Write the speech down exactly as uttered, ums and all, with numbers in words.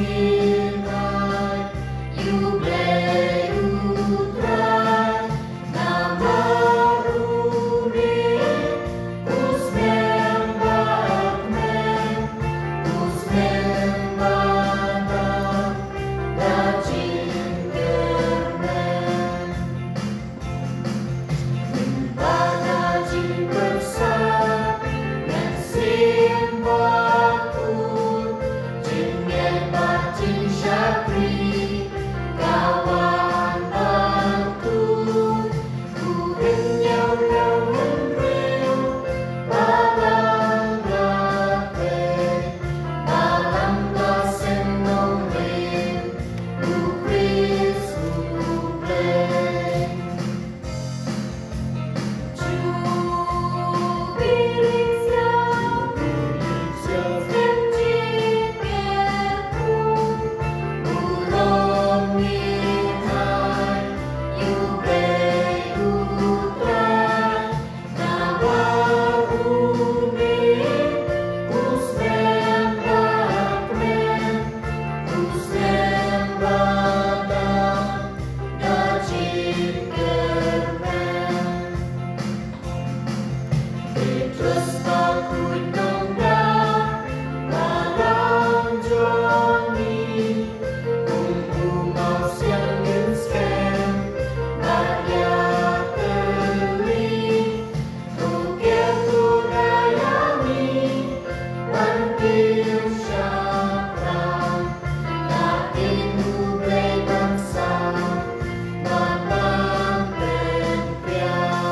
Ïa U Blei U Trai, namar une u snem ba kmen, u snem ba dap da jingkyrmen. Mynta ka jingpyrsa, mynsiem bad kut, jingngeit bad jingshakri, ka wan bad kut. U rynñiaw ka hynriew, balang la tei, balang la seng nongrim, U Khrist U Blei. Petrus ba khuid nongda, balang jong ngi, kum u mawsiang ngin skhem, ba ïa tylli, to kiew to da ïa ngi, ban kiew shaphrang, ka ktien U Blei ban sam, bad ban pynphriang.